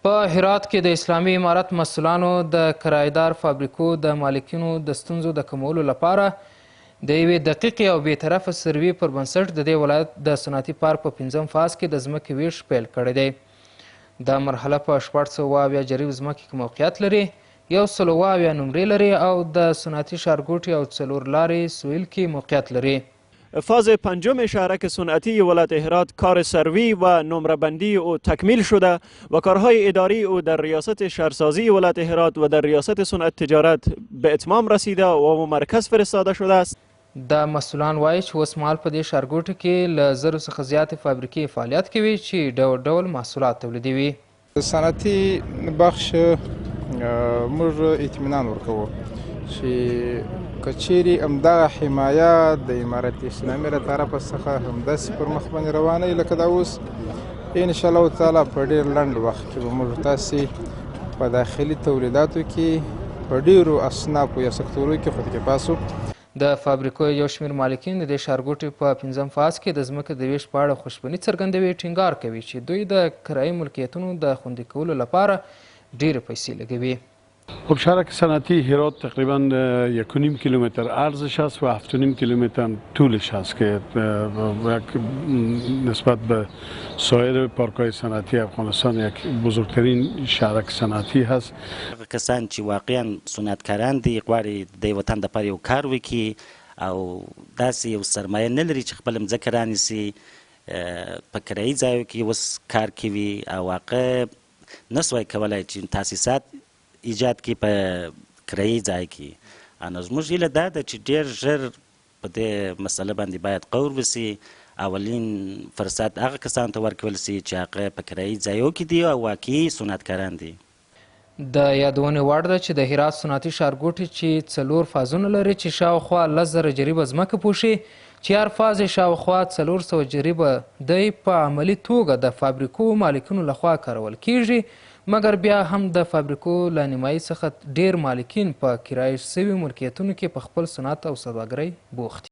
په هرات کې د اسلامي امارت مسؤلانو د کرایدار فابریکو د مالکینو د ستونزو د کمولو لپاره د یوې دقیقې او بې طرفه سروې پر بنسټ د دې ولایت د صنعتي پارک په پنځم فاز کې د ځمکې ویش پیل کړی دی. دا مرحله په 670 جریب ځمکې کې موقعیت لري، 170 نمرې لري او د صنعتي ښارګوټي او څلور لارې سویل کې موقعیت لري. فاز پنجم شهرک صنعتی ولایت هرات کار سروی و نمره‌بندی او تکمیل شده و کارهای اداری او در ریاست شهرسازی ولایت هرات و در ریاست صنعت تجارت به اتمام رسیده و مرکز فرستاده شده است. دا مسؤلان وایي چې اوسمهال په دې ښارګوټي کې له 1000 څخه زیاتې فابریکې فعالیت کوي چې ډول ډول محصولات تولیدوي. صنعتي بخش موږ اطمینان ورکوو چې که چیرې همدغه حمایه د امارت اسلامي له طرفه څخه همداسې پر مخ باندې روانه وي لکه دا اوس، انشاءالله تعالی په ډېر لنډ وخت کې به موږ تاسې په داخلي تولیداتو کې په ډېرو اصنافو یا سکتورو کې خودکفا سو. د فابریکو یو شمېر مالکین د دې ښارګوټي په پنځم فاز کې د ځمکې د ویش په اړه خوشبیني څرګندوي، ټینګار کوي چې دوی د کرایي ملکیتونو د خوندي کولو لپاره ډېرې پیسې لګوي. خب شهرک صنعتی هرات تقریبا 1.5 کیلومتر عرضش است و 7.5 کیلومتر طولش است که نسبت به سایر پارک‌های صنعتی افغانستان یک بزرگترین شهرک صنعتی هست. هغه کسان چې واقعا صنعتکاران دي، غواړي د دې وطن دپاره یو کار وکړي او داسې یو سرمایه نه لري چې خپله مځکه رانیسي، په کرایي ځایو کې اوس کار کوي او هغه نسوای کولای چې تاسیسات ایجاد کړي په کرایي ځای کې. نو زموږ هیله دا ده چې ډېر ژر په دې مسله باندې باید غور وشي، اولین فرصت هغه کسانو ته ورکول شي چې هغه په کرایي ځایو کې دي او واقعي صنعتکاران دي. د یادونې وړ ده چې د هرات صنعتي ښارګوټي چې 4 فازونه لري چې شاوخوا 10,000 جریبه ځمکه پوښي، چې هر فاز یې شاوخوا 400 جریبه دی، په عملي توګه د فابریکو مالکینو لخوا کارول کیږي، مګر بیا هم د فابریکو له نیمایي څخه ډېر مالکین په کرایه شوي ملکیتونو کې په خپل صنعت او سوداګرۍ بوخت دي.